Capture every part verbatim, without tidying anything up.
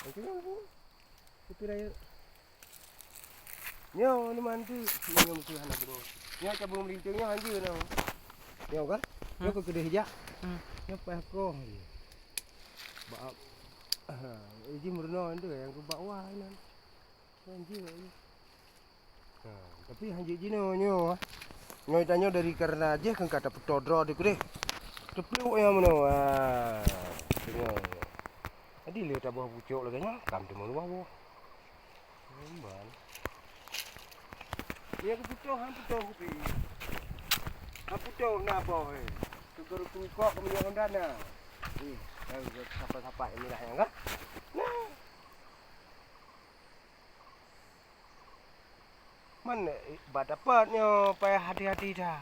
Macam mana? Kupi rayeuk. Nyoe ni mantu, nyoe musuh hana beurôh. Nyoe cabeueng meulintang nyoe hanjeuet nyoe. Nyoe kah? Nyoe keu keudeh jak. Hmm. Nyoe paih koh je. Bak, ha, iji meurunoe tu nyang keu bak wai nan. Hanjeuet je. Ha, tapi hanjeuet jinoe nyoe. Nyoe tanyoe dari karena jih kan ka tapeutoe droe di keudeh. Teupluek nyoe meunoe. Ha, nyoe. Jadi lé taboh pucok lagèe nyoe, kam teuma luwah boh. Lamban. Nyoe kuputôh, han putôh kupi. Han putôh na boh, eh. Tukar tukok keu minyeuk Honda na. Ih, sapat-sapat inilah nyang kah? Nah. Man, eh, bak dapat nyoe payah hati-hati that.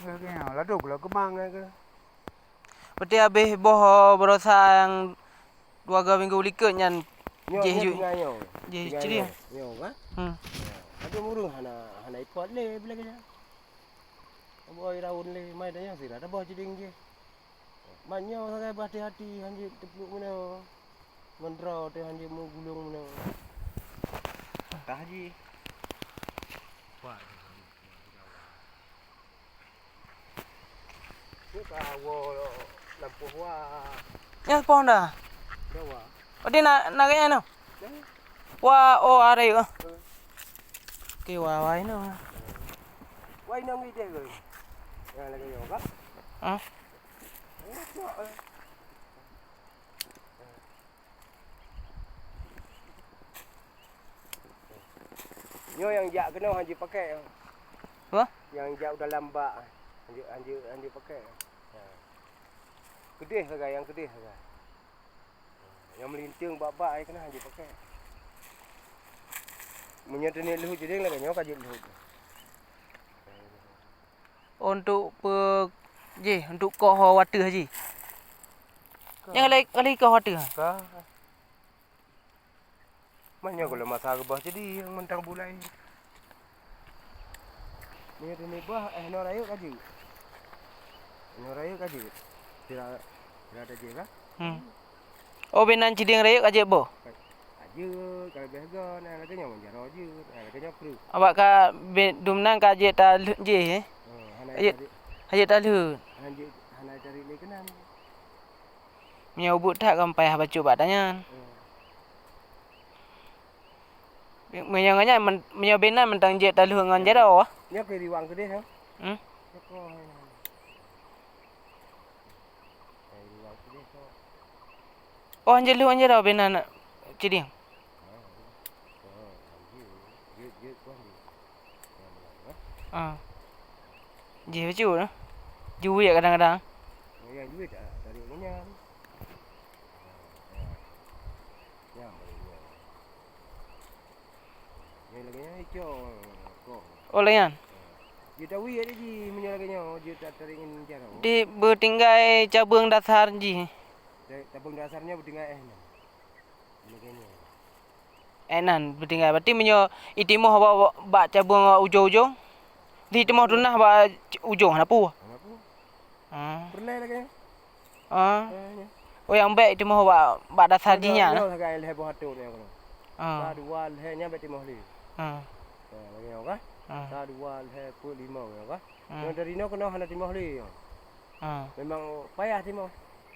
Lagèe nyoe, ladôm lom keumang lagèe. Berarti habéh boh baroesa nyang dua go minggu likot nyan. Nyoe, jih nyoe ju-, tinggai nyoe. Jih tinggai cili. Nyoe, nyoe, kan? Hmm. Nyoe. Tapi ureueng hana, hana ipot lé bila keu nyan. Aboi raun lé, mai tanyoe sira taboh ciding jih. Man nyoe sagai beuhati-hati, hanjeuet teupluek meunoe. Ngon droe teuh hanjeuet meugulong meunoe. Patah jih. Nyoe ka woe lampôh wa. Nyan poh dah. Dah wa. Oh, dia nak, nak gaya tu? Dah. Wa, oh, ada juga. Eh. Okey, wa, wa inoe. Wa inoe ngi deh ke? Ya, lagi yo, Kak. Hah? Nyoe nyang jak keunoe hanjeuet pakai. Apa? Nyang jak u dalam bak, hanjeuet, hanjeuet, hanjeuet pakai. Ha. Keudeh sagai, nyang keudeh sagai. Nyang meulintang bak-bak ai keunoe hanjeuet pakai. Meunyoe teunit lheueh jideng lagèe nyoe ka jeuet lheueh. Untuk pe-, jih, untuk koh watèe jih. Ka. Nyang lagi, lagi koh watèe. Ka. Man nyoe gohlom masa geuboh jadi nyang mantong bulai. Nyoe teunit boh, eh, nyoe rayeuk ka jeuet. Nyoe rayeuk ka jeuet. Sira, sira tajih ka? Hmm. Oh, binan ciding rayeuk ka jeuet boh? Ka jeuet, ka leubeh gon, nah, lagèe nyoe manjaro jeuet, nah, lagèe nyoe kreueh. Awak ka be-, dum nan ka jeuet talheuet jih, eh? Oh, hana jeuet, jari, hana jeuet talheuet. Hana jeuet, hana jari lé keunan. Meunyoe ubit that kan payah bacut bak tanyan. Hmm. Meunyoe ngon nyan, men-, meunyoe binan mantong jeuet talheuet ngon jaroe. Nyoe keu riwang keudeh, ha? Hmm? Nyoe keu riwang keudeh, ha? Oh, hanjeuet lheueh ngon jaroe binan ciding. Ah. Jih bacut, eh. Juwit kadang-kadang. Oh, ya, juwit, ah, dari nyan. Ah, ya. Ya, dari nyan. Nyan lagèe nyan, icok, kong. Oh, lagèe nyan? Ya. Jeuet tawi ada jih, meunyoe lagèe nyoe, jeuet ta-, taringin jaroe. Di beutinggai cabeueng dasar jih. Da-, cabeueng dasar nyoe beutinggai eh nyan. Lagèe nyoe. Eh, nan, beutinggai. Berarti meunyoe itimoh bak, bak, bak cabeueng ujong-ujong, di timoh tunoh bak ujong, hana peue? Hana peue. Ah. Peureulèe lagèe nyan. Ah. Eh, nyan. Oh, nyang bèk itimoh bak, bak dasar jih nyan, eh? Nyoe sagai lhèe boh atô nyoe. Ah. Sa dua lhèe nyan bèk timoh lé. Ah. Eh, lagèe nyoe kah? Ah. Sa dua lhèe peuet limong nyoe kah? Ah. Nyoe dari nyoe keunoe hana timoh lé nyoe. Ah. Memang payah timoh.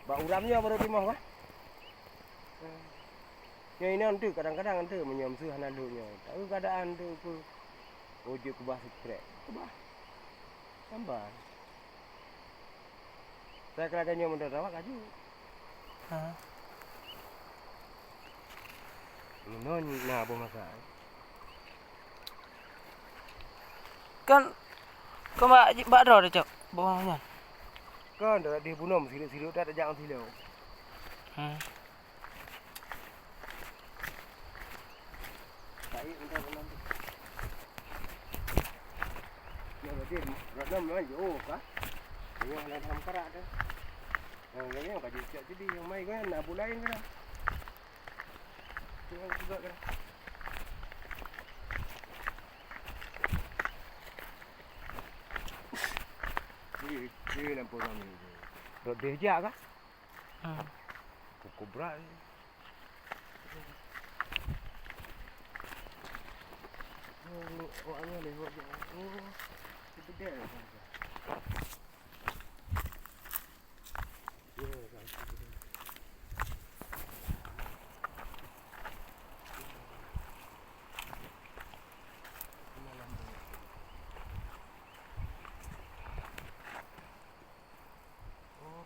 Bak uram nyoe baru timoh kah? Nyoe inong tu kadang-kadang tu meunyoe meuseuh hana lheueh nyoe. Tahu keadaan tu pun. Oh, jeuet keubah sikrek. Keubah. Sabar. Saya kira nyoe meunan rawat laju. Ha. Meunan na boh masa. Kan, kan bak, bak droe tacok boh nyan. Kan dak deh bunoe meusilok-silok dak tajak ngon silok. Hmm. Baik, bentar, bentar. Ya, berarti rot lom memang jauh kah? Yang dalam karak tu. Yang lain yang kaji cak jadi yang mai kan nak bulain kan. Tengok juga kan. Ni, ni lampu rami tu. Rot deh jak kah? Hmm. Pukul berat ni. Oh,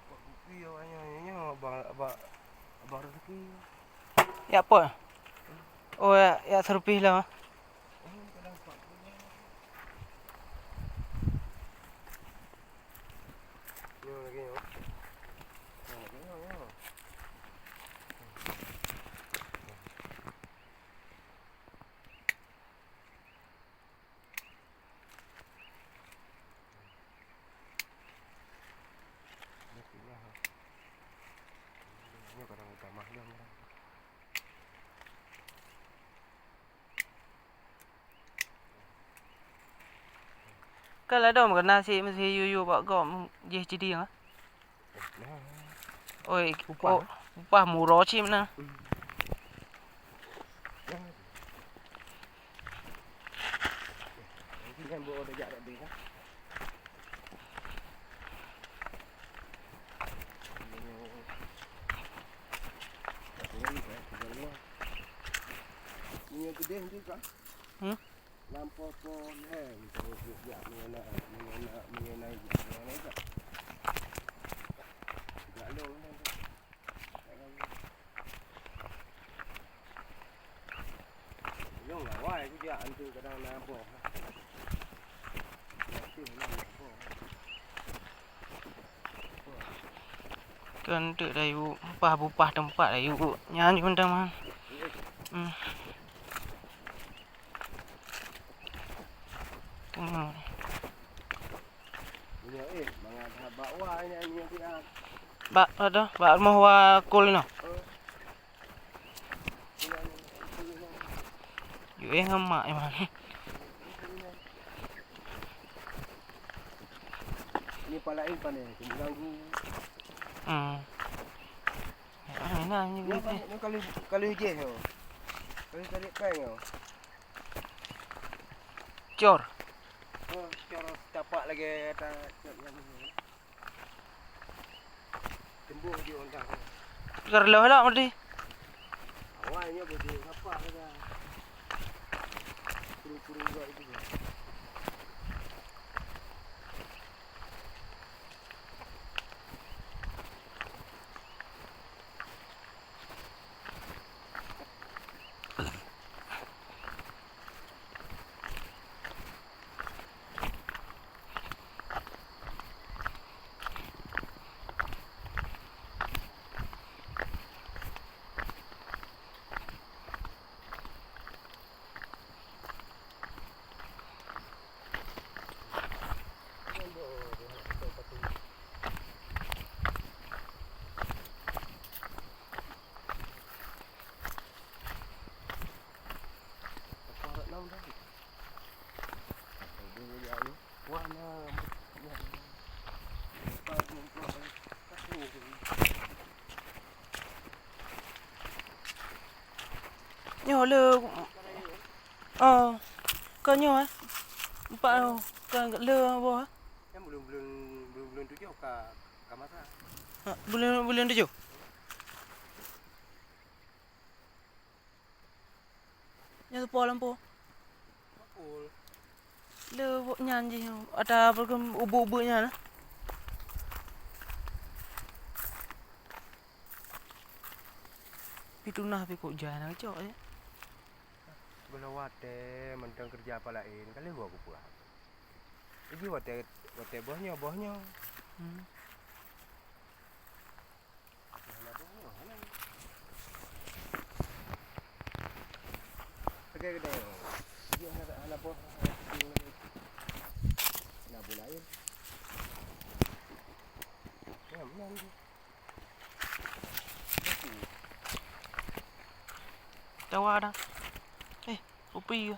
Pak Kupi awaknyan, nyoe abang, abang, abang Rezeki. Ya apa? Oh, ya, ya serupih lah. Oh, kadang Pak Kupi. Nyoe lagi, nyoe. Nyoe lagi, nyoe, nyoe. Ka ladom keunan si meusihi yuyu bak gob jih ciding ah. Oi, upah, oh, upah murah cit meunan. Hmm? Lam po-po lhèe, untuk jak mengenai, mengenai, mengenai, mengenai tak? Jak long kan? Long lah, wai, aku jak antu kadang na boh. Nanti lah na boh. Keu eunteuk dayuek, upah bupah teumpat dayuek. Nyan cit mantong man. Hmm. Teungoh. Minyeuk, eh, mangat that bak wa ini, minyeuk siat. Bak, adoh, bak rumoh wa Kul inoe. Eh. Yue ngon mak iman. Ni pala iman ni, kena ganggu. Hmm. Ah, nah, ni. Ni apa? Ni kali, kali je tu. Kali tarik peng tu. Cor. Oh, cor tapak lagi atas cor yang ni. Tembok di orang. Kar leuh lah mesti. Awalnya betul apa kata. Kuru-kuru juga itu. Nyoe le, oh, ka nyoe, eh. Empat, oh, ka le boh, eh. Kan buleuen, buleuen, buleuen, buleuen tujoh ka, ka masa. Ha, buleuen, buleuen tujoh. Nyoe teupo lampôh. Betul. Le wok nyan jih, ata program ubeuek-ubeuek nyan. Pi tunah pi kok jai na cok ya. Bela watèe mantong keureuja apa laén, ka lheueh geupeugah. Jadi watèe, watèe boh nyoe, boh nyoe. Hmm. Lagèe keudè. Dia hana, hana boh. Hana boh laén. Ya, meunan tu. Tawa dah. Eh, kopi ke?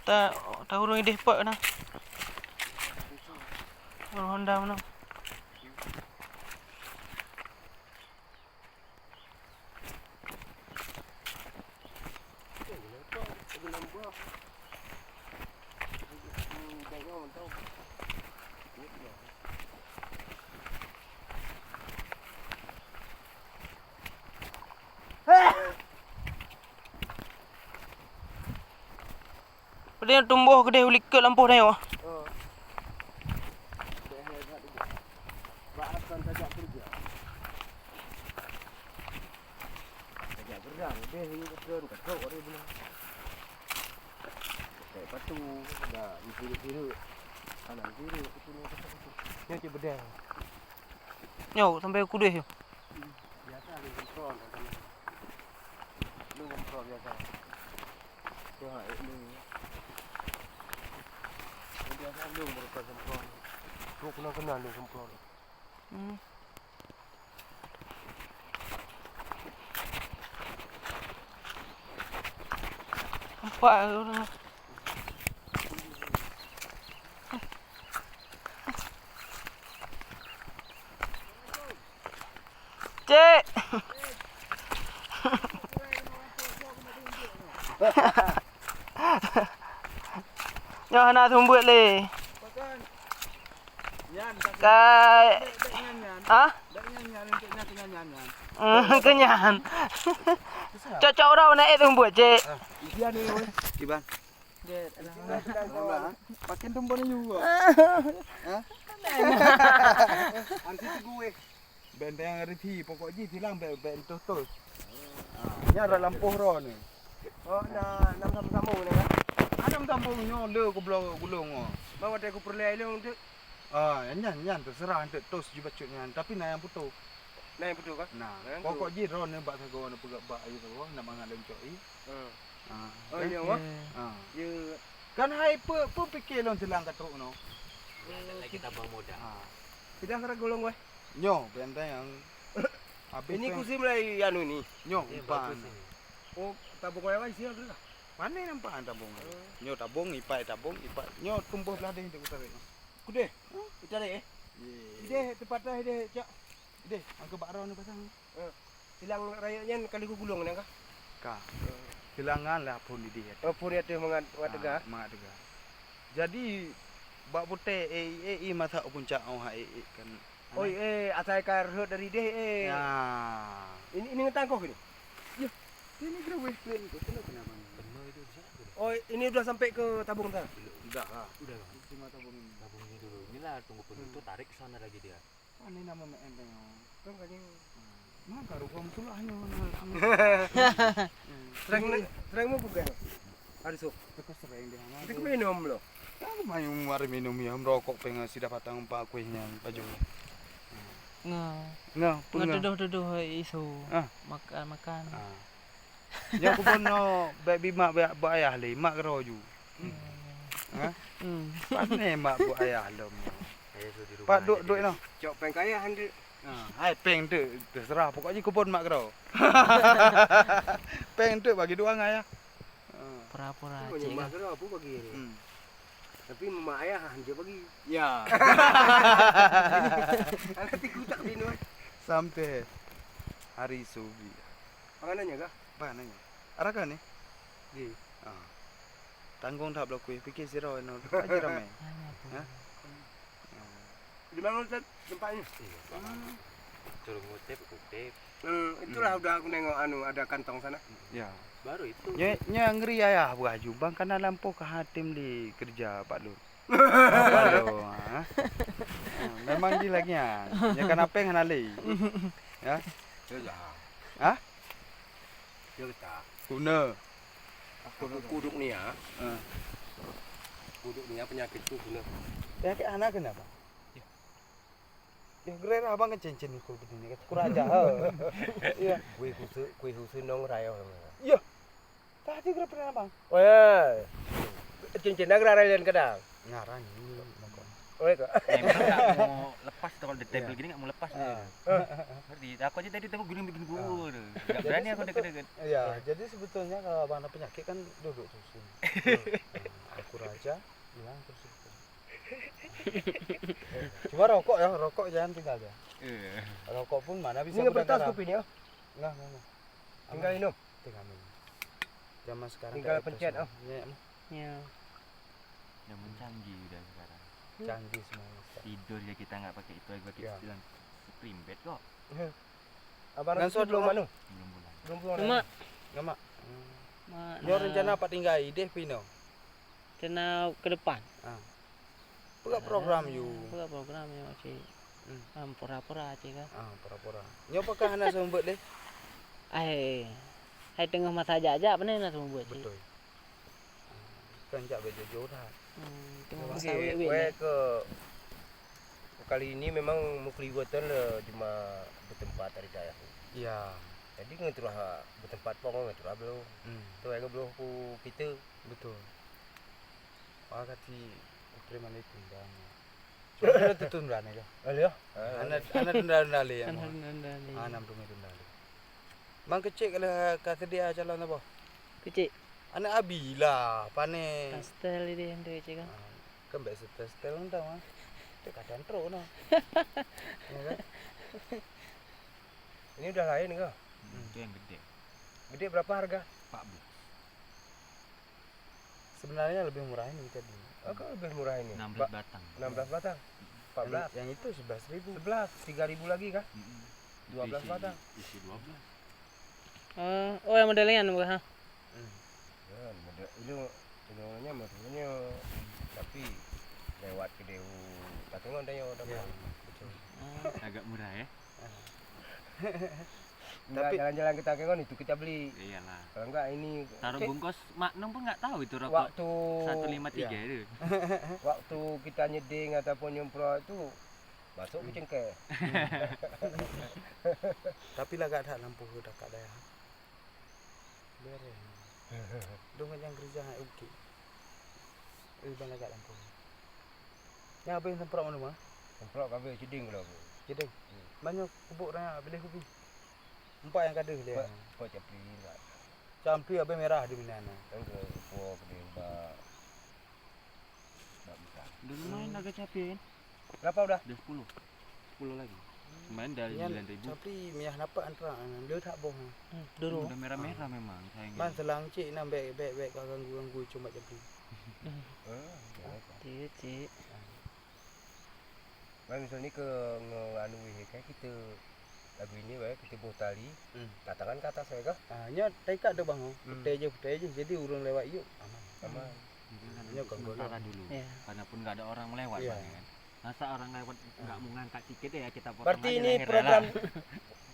Ta, ta ureueng idéh peuet na. Ureueng Honda mana? Padahai tumboh keudeh u likot lampôh tanyoe. Nyoe sampai u keudeh nyoe. Biasa lôn kontrol, lôn kontrol biasa. Tengok, eh, ni. Biasa lôn kontrol semprong. Tu kenal-kenal lôn semprong. Hmm. Nampak orang. Cek. Nyoe hana seumeubeuet lé. Kai. Hah? Hmm, keunyan. Cok-cok uroe na ék seumeubeuet, Cek. Kiban. Makin tumbon juga. Hah? Anti teguh. Benteng Rifi, pokok jih silang bèk, bèk entoh tos. Ah, nyan rot lampôh droeneuh. Oh, na, nam sambung-sambung ni, kan? Ah, nam sambung nyoe le keubloe gulong, oh. Bah watèe kupeureulèe ilong tu. Ah, nyan, nyan teuseurah enteuk tos jibacut nyan, tapi na nyang putôh. Na nyang putôh, kan? Nah, pokok jih droeneuh bak sagoe neupeugah bak ayeueng sagoe, na mangat leuncok i. Hmm. Ah, oh, iya, wah. Ah. Ya. Kan hai peu, peu pikir lôn silang ka trok nyoe. Lagi tambah mudah. Ah. Tidak serak gulong weh. Nyoe, benteng nyang habis. Ini tu. Kusi mulai anu ni. Nyoe, umpan. Oh, tabung wayang isi dulu lah. Mana nampak tabung? Nyoe tabung, ipai tabung, ipai. Nyoe tumboh belah deh, deh, utarik. Kudeh? Utarik, eh? Ye. Ideh, tempat dah, ideh, cak. Ideh, angka bak roh ni pasang. Eh, silang rayeuk nyan kali kugulong nyan kah? Ka. Eh. Silang nyan lah phôn ideh. Oh, phôn ideh mangat, mangat teuga? Ah, mangat teuga. Jadi, bak putéh, eh, eh, eh, masak puncak, oh, hai, eh, eh, kan. Oi, eh, asai ka rhot dari deh, eh. Ya. Ini, ini ngetangkoh ini? Ya, ini geraweh plain tu, kenapa namanya? Oh, ini udah sampai ke tabung sana? Udah lah. Udah lah. Cuma tabung ini. Tabung ini dulu. Inilah tunggu penuh itu, tarik ke sana lagi dia. Ini nama mek enteng, oh. Kan kali. Maka rupa musulah hanya. Sering, sering mau bukan? Ada sok. Teka sering dia. Kita minum lo. Aku main mari minum ya, merokok pengen sida patang empat kuih nyan baju. Nga. Nga, Nga pengah. Tuduh-tuduh isu. Ah. Makan, makan. Ah. Nyoe kubon nyoe bèk bimak bèk bak ayah lé, mak keudroe ju. Hmm. Ha? Hmm. Pane mak bak ayah lom. Ayah suruh di rumah. Pat duek-duek noh. Cok péng kaya hande. Ha, hai péng tu terserah, pokoknya kubon mak keudroe. Péng tu bagi dua ngai ya. Ha. Pura-pura. Cok cek mak keudroe apa bagi ni? Hmm. Tapi mak ayah hande bagi. Ya. Anak tiku tak di nuan. Sampai hari subi. Panganannya kah? Panganannya. Arah kah ni? Di. Ah. Tanggung that bloku, pikir siro eno. Aja ramai. Hah? Di mana Ustaz tempatnya? Iya, Pak. Curung ngutip, kutip. Hmm, itulah udah aku nengok anu ada kantong sana. Ya. Baru itu. Nya, nya ngeri ayah buah jubang karena lampôh ka hatim di kerja Pak Lun. Aduh, ha? Ha, memang jih lagèe nyan. Nya kan apeng hana lé. Ya? Ya, ya. Ha? Ya, kita. Guna. Aku kuduk ni ya. Ha. Kuduk ni ya penyakitku guna. Penyakit hana kenapa? Ya. Ya, gerai abang kan cincin ikut begini. Kurang ajar. Ha. Ya. Kue khusus, kue khusus nong raya. Ya. Tadi gerak pernah, Bang? Oh, ya. Cincin dah gerak lain kadang. Ngaran ini, Bang. Oh, itu. Memang tak mau lepas tu, kalau di table gini tak mau lepas ni. Ah. Ngerti? Aku aja tadi tengok gini bikin buru tu. Tak jadi berani aku sebetul-, dekat-dekat. Ya, jadi sebetulnya kalau abang ada penyakit kan duduk tu sini. Hmm. Aku raja, bilang terus itu. Cuma rokok ya, rokok jangan tinggal ya. Iya. Rokok pun mana bisa. Ini gudang garam. Kopi ni, oh? Enggak, enggak, enggak. Tinggal minum. Tinggal minum. Zaman sekarang tinggal pencet, oh. Ya, ya. Zaman canggih udah sekarang. Canggih semua. Tidur ya kita nggak pakai itu, pakai yang spring bed kok. Ya. Abang Rasul belum anu? Belum pulang. Belum pulang. Lemak. Lemak. Hmm. Mak, nyoe nah. Rencana apa tinggal ideh pino? Rencana ke depan. Ah. Peugah program yue. Peugah program yue cit. Hmm. Ah, pura-pura cit kan. Ah, pura-pura. Nyoe pakon hana seumeubeuet lé? Ai, hai teungoh masa jak-jak pane na seumeubeuet cit. Beutôi. Ah, kan jak bèk jujur that. Hmm, teungoh masa wék-wék. Keu kali ini memang mukriwatan le cuma bertempat dari dayah. Iya. Jadi ngon turah bertempat pong ngon turah bloe. Hmm. Tu ai bloe ku kita. Betul. Wah, kati preman itu dah. Cuma kita tutun dah ni dah. Oh, ya? Anak, anak tunda-tunda lé ya. Anak tunda-tunda lé. Ah, enam puluh tunda lé. Mang kecek kalau ka sedia calon apa? Kecek. Anak abi lah, pane. Pastel ini yang tu cek kan. Ah, kan biasa pastel entah mah. Tu kadang teruk no. Ya kan? Ini udah lain ke? Hmm, itu yang gede. Gede berapa harga? Empat belas. Sebenarnya lebih murah ini tadi. Oh, kok lebih murah ini? Enam belas batang. Enam belas batang? Empat belas. Yang, yang itu sebelas ribu. Sebelas, tiga ribu lagi kah? Mm-mm. Dua belas batang. Isi dua belas. Oh, oh, yang model nyan bukan, ha? Hmm. Ya, model itu, itu namanya modelnya, tapi lewat kedai takengon dah ya, dah. Ya, betul. Agak murah ya. Enggak, tapi jalan-jalan kita ke kan itu kita beli. Iyalah. Kalau enggak ini taruh bungkus, mak nong pun enggak tahu itu rokok waktu satu lima tiga itu. Waktu kita nyeding ataupun nyemprot itu masuk ke cengkeh. Tapi lagak that lampu dekat dayah. Bereh. Dong nyang kerja hai ukit. Eh, bang lagak lampu. Nyang habéh semprot mana mah? Semprot kabeh ceding kalau aku. Ceding. Hmm. Banyak kubuk raya beli kupi. Empat yang kada dia. Empat, empat capli enggak. Capli habéh merah di mana? Enggak, po kedai ba. Dulu main harga capli kan? Berapa udah? Udah sepuluh. Sepuluh lagi. Main dari sembilan ribu. Capli miyah nampak antara, ah, dia tak boh. Hmm, dulu. Udah merah-merah memang, sayang. Man selang cik nang bek, bek, bek ka ganggu-ganggu cuma capli. Eh, ya, ya. Cik, cik. Man misalnya ke nge-, anu weh, kan kita lagu ini weh, kita boh tali, tantangan ke atas weh kah? Ah, nya taikat tu bang, oh. Hmm. Putai je, putai je. Jadi urang lewat yuk, aman. Aman. Nya kan sementara dulu. Ya. Karena pun nggak ada orang melewat, ya. Bang, ya kan? Masa orang lewat nggak mau ngangkat tiket ya, kita potong. Berarti aja ini leher program, lah.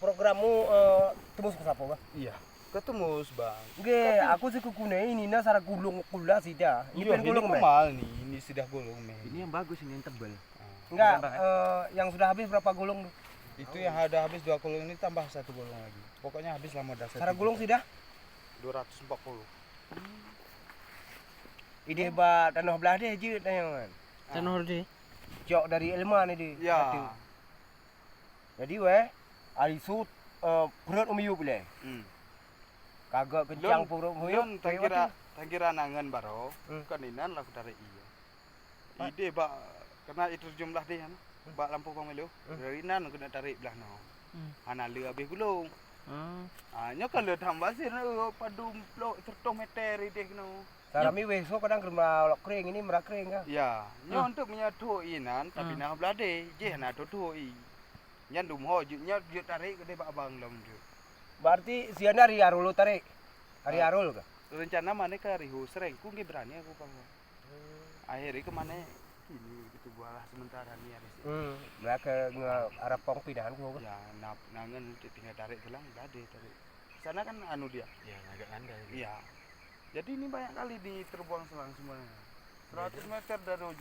Programmu, eh, tembus ke Sapo kah? Iya. Ke tembus, Bang. Nggih, tapi aku sih kukune ini na sara gulung kula sida. Ini iya, pen ini gulung, meh. Kemal nih, ini sudah gulung, meh. Ini yang bagus, ini yang tebal. Ah. Enggak, eh, yang sudah habis berapa gulung tuh? Itu yang ada habis dua gulung ini tambah satu gulung lagi. Pokoknya habis lah modal satu juta. Sara gulung sida? Dua ratus empat puluh. Ideh ba tanoh blah deh jeuet tanyong kan. Tanoh deh. Cok dari Elman ideh. Ya. Kata. Jadi weh, ari su, eh, peureut u miyueb ilée. Hmm. Kagak kencang peureut u miyueb. Lôn tangkira, tangkira nangen baroe, hmm, kon inan lah kutarek ie. Ideh bak kena itu jumlah deh kan. Hmm. Bak lampôh pamelo. Hmm. Dari nan kena tarek blah no. Hmm. Hana le habéh gulong. Hmm. Ah, nyoe kan le tambah sih, eh, padum plok seratus meter ideh kena. Sarami weh so kadang keureumbah lok kering ini merak kering kan. Ya, nyoe untuk meunyoe thok inan, tapi nah beulade, jih na thok-thok i. Nyan dum ho jeuet, nyan jeuet tarek keudeh bak abang lom jeuet. Berarti sian hari Arul tarek? Hari Arul kah? Rencana mana ke hari Hu, sereng ku nggih berani aku pang. Akhirnya ke mana ini kita bualah sementara ni hari sih. Hmm, mereka nge-, arah pong pindahan ku. Ya, nap-, nangen untuk tinggal tarek selang, beulade tarek. Sana kan anu dia. Ya, agak landai dia. Iya. Jadi ini banyak kali diterbuang selang semuanya. Seratus meter dari